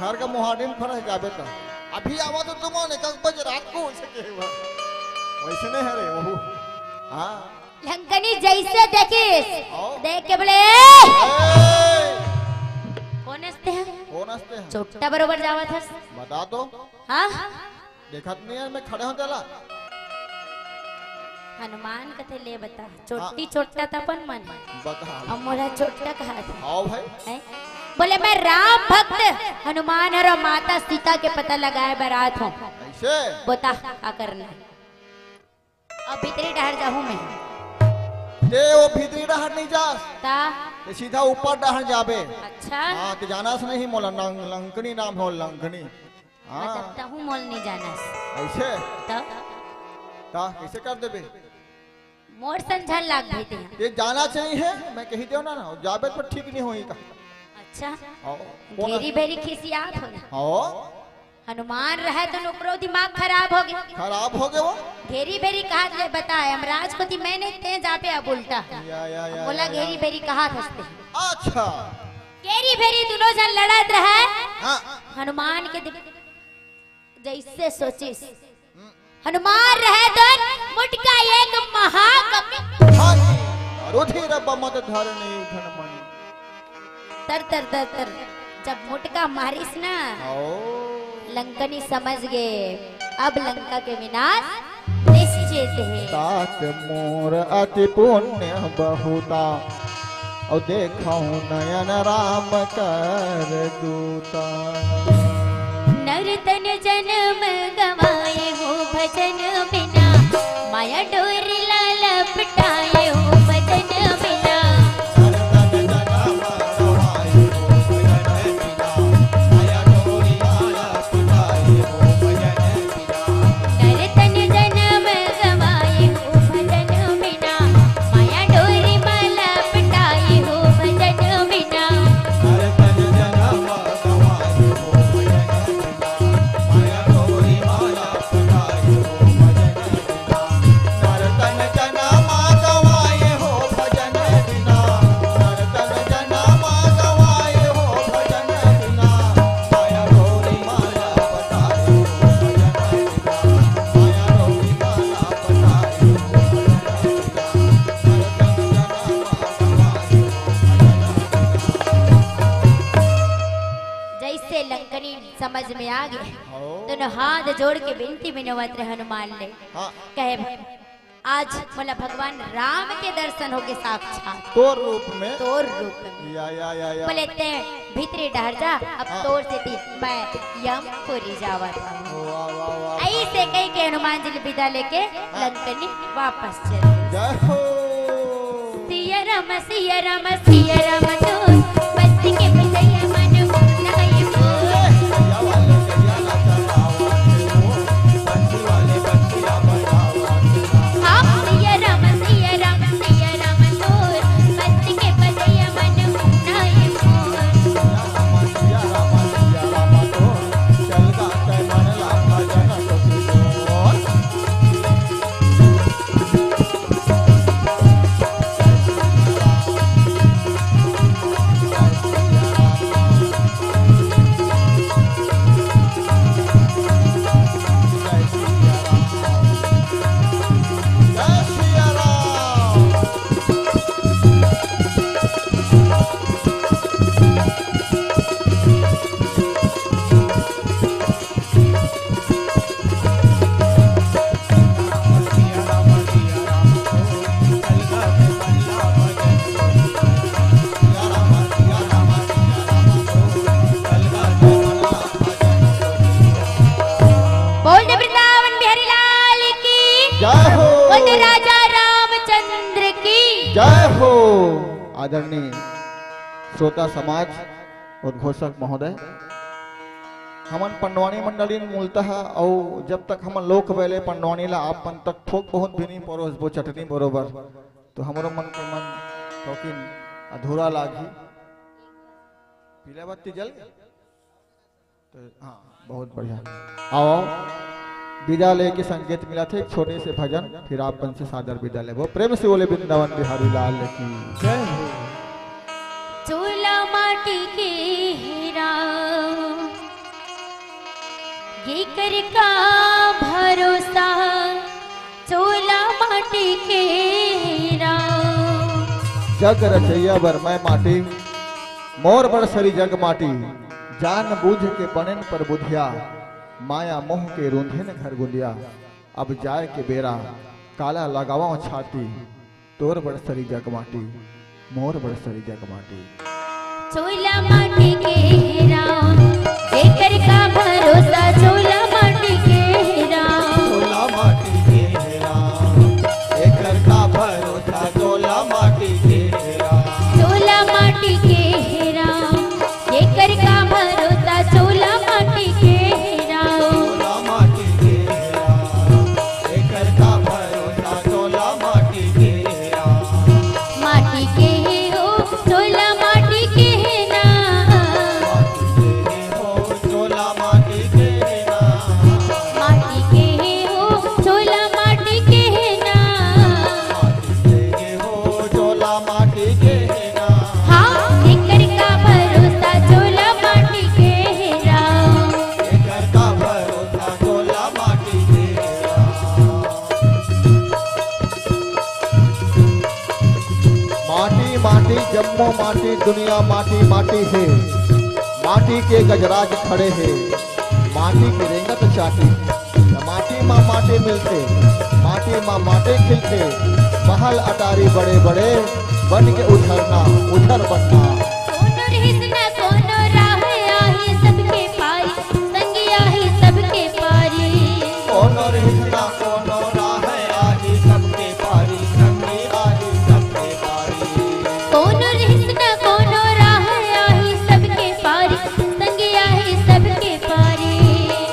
घर का मुहाड़ी में खड़ा हे जाबे त। अभी आवा तो तुम ने दस बजे रात को वइसे कहे हुआ। वइसने हरे वहू। हाँ। लंकनी जइसे देखिस, आओ। देख के बोले, "ए! ए! कोन हंसते हैं? कोन हंसते हैं? चोट्टा बरोबर जावत हस।" बता तो। हाँ? देखत नहीं है, मैं खड़े हों तेला। हनुमान कथे, "ले बता, चोट्टी हाँ। चोट्टा त अपन मन। बता। अब मोला चोट्टा कहा था।" आओ भाई। हैं? बोले, "मैं राम भक्त हनुमान हरंव, माता सीता के पता लगाए बर आत हंव।" अइसे? बता, का करना हे? अब भीतरी डहर जाहूं मैं। ते वो भीतरी डहर नहीं जास। ता? ते सीधा ऊपर डहर जाबे। अच्छा। हाँ, ते जानस नहीं मोला, लंकनी नाम हो, लंकनी। हाँ। मतलब तहूं मोल नहीं जानस। अइसे? तब? ता, कइसे कर देबे? मोर संझल लाग भाई ते। ये जाना चाहिए, मैं कही देव ना, ना, जाबे तो ठीक नहीं होई का। अच्छा। आओ। घेरी भेरी खिसियात हो ना। आओ। हनुमान रहे तो ओकरो दिमाग खराब हो गे। खराब हो गे वो। घेरी भेरी कहा ले बताए, हम राज को थी मैंने ते जाबे अब उल्टा। या, या, या, बोला या, या। घेरी भेरी कहा हंसते। अच्छा। घेरी भेरी दोनों जन लड़त रहे। हाँ। हनुमान के दिम-, जइसे सोचिस, हनुमान रहे दन मुटका एक महाकपि। हाय, रुधिर बमत धरणी घनमणि। तर, तर, तर, तर, जब मुटका मारिस ना, ओ। लंकनी समझ गे, अब लंका के विनाश निश्चित हे। तात मोर अति पुण्य बहुता, अउ देखहु नयन राम कर दूता। नर तन जनम गवाए हो भजन बिना, माया डोरी ला लपटाए हो भजन बिना। नर तन जनम गवाए हो भजन बिना, माया डोरी मा लपटाए हो भजन बिना। जैसे लंकनी समझ में आ गे, दोनों हाथ जोड़ के बिनती बिनवत रहे हनुमान ले। हाँ। कहे, "आज मोला भगवान राम के दर्शन होगे साक्षात।" तोर रूप में। तोर रूप में। या, या, या, या। बोले, "ते भीतरी डहर जा, अब हाँ। तोर सेती मैं यमपुरी जावत हूँ।" वाह, वाह, वाह। ऐसे कह के हनुमान जी ले विदा लेके हाँ। लंकनी वापस चले। जय हो। सिया राम, सिया राम, सिया राम तो बस्ती के बजैया मन मुनाए हो। हाँ, सिया राम, सिया राम, सिया राम तो बस्ती के बजैया मन मुनाए हो। बोल दे वृंदावन बिहारी लाल की। जय हो। बोल दे राजा रामचंद्र की। जय हो। आदरणीय श्रोता समाज, उद्घोषक महोदय, हमन पंडवानी मंडली मूलतः, अउ जब तक हमन लोक बैले पंडवानी ला आप मन तक थोक बहुत भी नहीं परोसबो चटनी बरोबर, तो हमरो मन के मन थोकिन अधूरा लागही। पीला बत्ती जल गया? तो हाँ, बहुत बढ़िया। आओ, आओ। विदा लेके संकेत मिला थे, एक छोटे से भजन, फिर आप मन से सादर विदा लेबो। प्रेम से बोले वृंदावन बिहारी लाल की। जय हो। चूल्हा माटी के हीरा, ये कर का भरोसा, चूल्हा माटी के हीरा। जग रचैया बर मैं माटी, मोर बड़ सरी जग माटी, जान बूझ के बनेन परबुधिया, माया मोह के रूंधेन घर गुंदिया। अब जाए के बेरा, काला लगावंव छाती, तोर बड़ सरी जग माटी, मोर बड़ सरी जग माटी। चूल्हा माटी के हीरा, एकर का भरोसा, चूल्हा माटी के हीरा। चूल्हा माटी के हीरा, एकर का भरोसा, चूल्हा माटी के हीरा। चूल्हा माटी के हीरा, एकर का भरोसा, चूल्हा माटी के हीरा। चूल्हा माटी के हीरा, एकर का भरोसा, चूल्हा माटी के हीरा। माटी के हे हो, चूल्हा माटी के हे ना। माटी के हे हो, चूल्हा माटी के हे ना। ओ माटी दुनिया माटी माटी हे, माटी के गजराज खड़े हे, माटी के रेंगत चाटी। माटी मा माटी मिलथे, माटी मा माटी खिलथे, महल अटारी बड़े बड़े, बन के उझरना, उझर बनना। कोनो रिहिस न कोनो राह आही सबके पारी, संगी आही सबके पारी। कोनो रिहिस न कोनो राह आही सबके पारी, संगी आही सबके पारी। कोनो रिहिस न कोनो राह आही सबके पारी, संगी आही सबके पारी।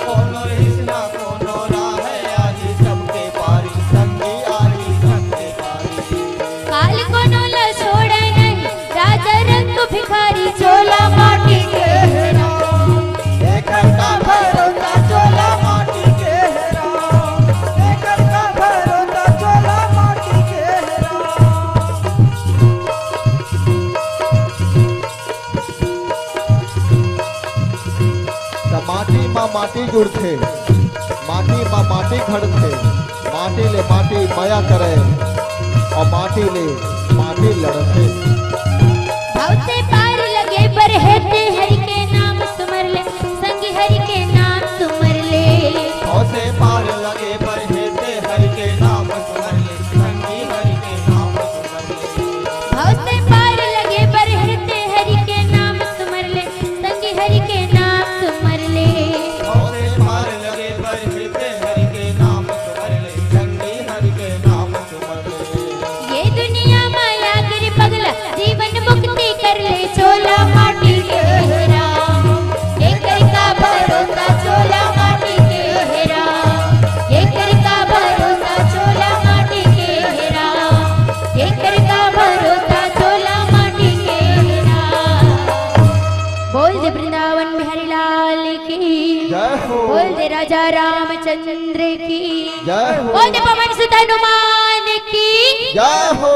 कोनो रिहिस न कोनो राह आही सबके पारी, संगी आही सबके पारी। काल कोनो ल छोड़े नहीं, राजा रंग भिखारी, चोला माटी के हे राम। एकर का भरोसा, चोला माटी के हे राम। एकर का भरोसा, चोला माटी के हे राम। त माटी मा माटी जुड़थे, माटी मा माटी घड़थे, माटी ले माटी मया करे, अउ माटी ले माटी लड़थे। भव से पार लगे बर हे ते हरि के नाम सुमर ले, संगी हरि के नाम सुमर ले। भव से पार लगे बर हे ते हरि के नाम सुमर ले, संगी हरि के नाम सुमर ले। भव से पार लगे बर हे ते हरि के नाम सुमर ले, संगी हरि के नाम सुमर ले। भव से पार लगे बर हे ते हरि के नाम सुमर ले, संगी हरि के नाम सुमर ले। ये दुनिया माया गिर पगला, जीवन मुक्ति कर ले, चोला माटी के हे राम। एकर का भरोसा, चोला माटी के हे राम। एकर का भरोसा, चोला माटी के हे राम। एकर का भरोसा, चोला माटी के हे राम। बोल दे वृंदावन बिहारी लाल की। जय हो। बोल दे राजा रामचंद्र की। जय हो। बोल दे पवन सुत हनुमान की। जय हो।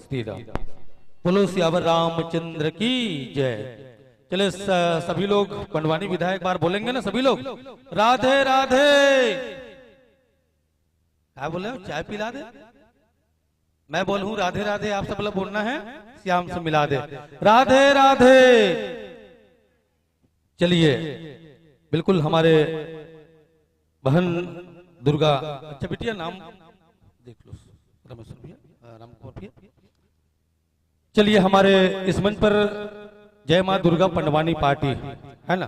श्री राम। बोलो सियावर रामचंद्र की जय। चले स-, सभी लोग पंडवानी विधा एक बार बोलेंगे ना सभी लोग, राधे राधे। क्या बोले हो? चाय पिला दे। मैं बोलूं राधे राधे, आप सब लोग बोलना है, श्याम से मिला दे। राधे राधे। चलिए, बिल्कुल हमारे बहन दुर्गा, अच्छा बिटिया नाम देख लो, रमेश्वर भैया, अ, राम कुमार भैया। चलिए, हमारे इस मंच पर जय माँ दुर्गा पंडवानी पार्टी है ना,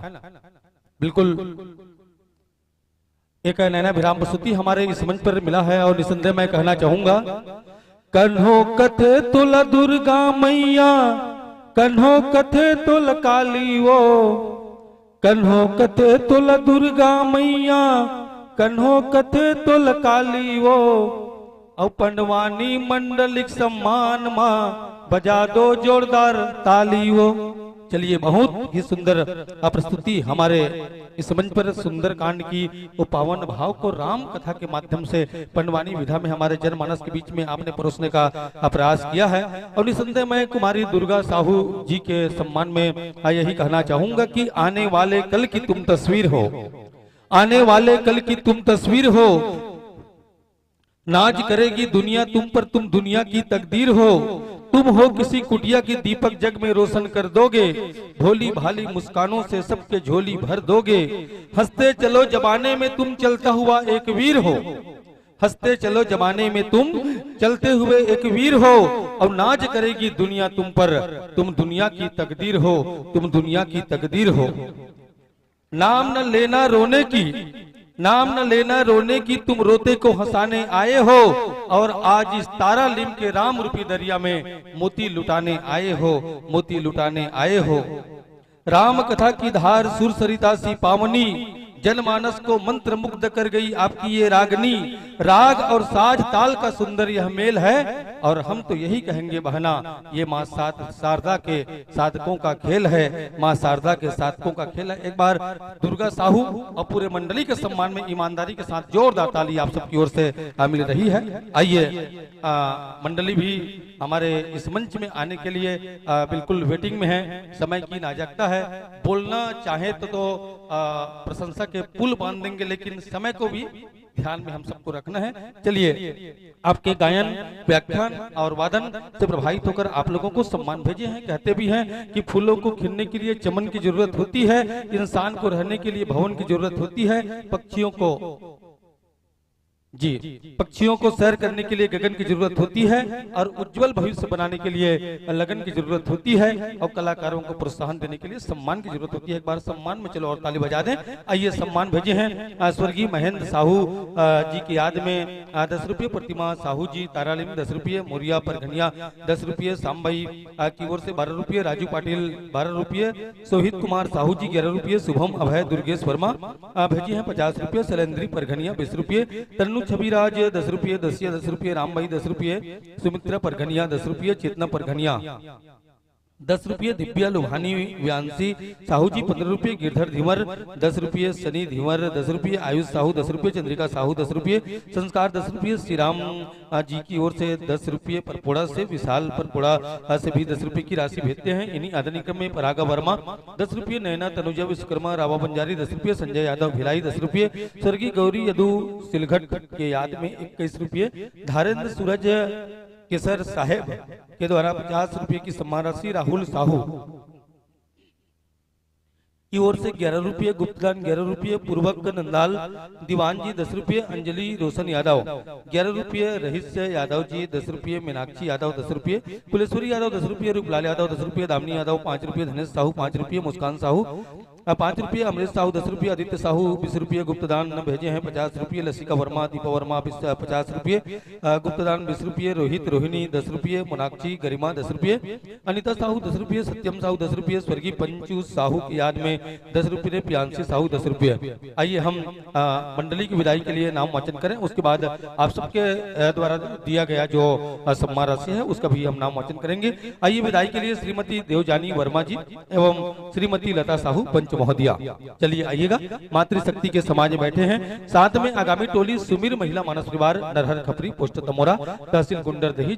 बिल्कुल एक नैना अभिराम प्रस्तुति हमारे इस मंच पर मिला है और निसंदेह मैं कहना चाहूंगा, कन्हो कथे तोला दुर्गा मैया, कन्हो कथे तोला काली वो, कन्हो कथे तोला दुर्गा मैया, कन्हो कथे तोला काली वो, अउ पंडवानी मंडलिक सम्मान मा बजा दो जोरदार ताली वो। चलिए, बहुत ही सुंदर प्रस्तुति हमारे इस मंच पर सुंदरकांड की वो पावन भाव को राम कथा के माध्यम से पंडवानी विधा में हमारे जनमानस के बीच में आपने परोसने का प्रयास किया है। और निसंदेह मैं कुमारी दुर्गा साहू जी के सम्मान में यही कहना चाहूंगा कि आने वाले कल की तुम तस्वीर हो, आने वाले कल की तुम तस्वीर हो, नाज करेगी दुनिया तुम पर, तुम दुनिया की तकदीर हो। तुम हो किसी कुटिया की दीपक जग में रोशन कर दोगे, भोली भाली मुस्कानों से सबके झोली भर दोगे। हंसते चलो जमाने में तुम चलता हुआ एक वीर हो, हंसते चलो जमाने में तुम चलते हुए एक वीर हो। और नाज करेगी दुनिया तुम पर, तुम दुनिया की तकदीर हो, तुम दुनिया की तकदीर हो। नाम न लेना रोने की, नाम न लेना रोने की, तुम रोते को हंसाने आए हो, और आज इस तारा लिम के राम रूपी दरिया में मोती लुटाने आए हो, मोती लुटाने आए हो। राम कथा की धार सुर सरिता सी पावनी, जनमानस को मंत्र मुग्ध कर गई आपकी ये रागनी। राग और साज ताल का सुंदर यह मेल है, और हम तो यही कहेंगे बहना, ये माँ सात शारदा के साधकों का खेल है, माँ शारदा के साधकों का खेल है। एक बार दुर्गा साहू और पूरे मंडली के सम्मान में ईमानदारी के साथ जोरदार ताली आप सबकी ओर से, आ, मिल रही है। आइए, आ, मंडली भी हमारे इस मंच में आने के लिए, आ, बिल्कुल वेटिंग में है। समय की नाजुकता है, बोलना चाहे तो, तो, आ, प्रशंसा के पुल बांध देंगे, लेकिन समय को भी ध्यान में हम सबको रखना है। चलिए, आपके गायन, व्याख्यान और वादन से प्रभावित होकर आप लोगों को सम्मान भेजे हैं। कहते भी हैं कि फूलों को खिलने के लिए चमन की जरूरत होती है, इंसान को रहने के लिए भवन की जरूरत होती है, पक्षियों को, जी, पक्षियों को सैर करने के लिए गगन की जरूरत होती है और उज्जवल भविष्य बनाने के लिए लगन की जरूरत होती है और कलाकारों को प्रोत्साहन देने के लिए सम्मान की जरूरत होती है। एक बार सम्मान में चलो और ताली बजा दें। आइए, सम्मान भेजे हैं अ, स्वर्गीय महेंद्र साहू अ, जी की याद में अ, दस रुपये, प्रतिमा साहू जी तारालिम दस रुपये, मोरिया परघनिया दस रुपये, सांबाई अ, की ओर से बारह रुपये, राजू पाटिल बारह रुपये, सोहित कुमार साहू जी ग्यारह रुपये, शुभम अभय दुर्गेश वर्मा अ, भेजे हैं पचास रुपये, शैलेंद्री परघनिया बीस रुपये, तन्नू छविराज दस रुपये, दसिया दस रुपये, रामबाई दस रुपये, सुमित्रा परघनिया दस रुपये, चेतना परघनिया दस रुपये, दिव्या लोहानी व्यांशी साहू जी पंद्रह रुपये, गिरधर धीवर दस रुपये, सनी धीवर दस रुपये, आयुष साहू दस रुपये, चंद्रिका साहू दस रुपये, संस्कार दस रुपये, श्री राम अ, जी की ओर से दस रुपये, परपोड़ा से विशाल परपोड़ा अ, से भी दस रुपये की राशि भेजते हैं। इन्हीं आदरणीय क्रम में परागा वर्मा दस रुपये, नैना तनुजा विश्वकर्मा रावा बंजारी दस रुपये, संजय यादव भिलाई दस रुपये, स्वर्गीय गौरी यदु सिलघट के याद में इक्कीस रुपये, धारेंद्र सूरज केसर साहेब के द्वारा पचास रुपये की सम्मान राशि, राहुल साहू की ओर से ग्यारह रुपये, गुप्तदान ग्यारह रुपये, पूर्वक नंदाल दीवान जी दस रुपये, अंजलि रोशन यादव ग्यारह रुपये, रहीस यादव जी दस रुपये, मीनाक्षी यादव दस रुपये, कुलेश्वरी यादव दस रुपये, रूपलाल यादव दस रुपये, दामिनी यादव पाँच रुपये, धनेश साहू पाँच रुपये, मुस्कान साहू अ, पाँच रुपये, अमरीश साहू दस रुपये, आदित्य साहू बीस रुपये, गुप्तदान भेजे हैं पचास रुपये, लसिका वर्मा, दीपा वर्मा बीस, अ, पचास रुपये, अ, गुप्तदान बीस रुपये, रोहित रोहिणी दस रुपये, मोनाक्षी गरिमा दस रुपये, अनिता साहू दस रुपये, सत्यम साहू दस रुपये, स्वर्गीय पंचू साहू की याद में दस रुपये, प्रियांशी साहू दस रुपये। आइए, हम अ, मंडली की विदाई के लिए नाम वाचन करें, उसके बाद आप सबके अ, द्वारा दिया गया जो अ, सम्मान राशि है, उसका भी हम नाम वाचन करेंगे। आइए, विदाई के लिए श्रीमती देवजानी वर्मा जी एवं श्रीमती लता साहू पंच महोदया। चलिए, आइएगा, मातृशक्ति के समाज में बैठे हैं। साथ में आगामी टोली सुमीर महिला मानस परिवार, नरहर खपरी, पोस्ट तमोरा, तहसील गुंडरदेही,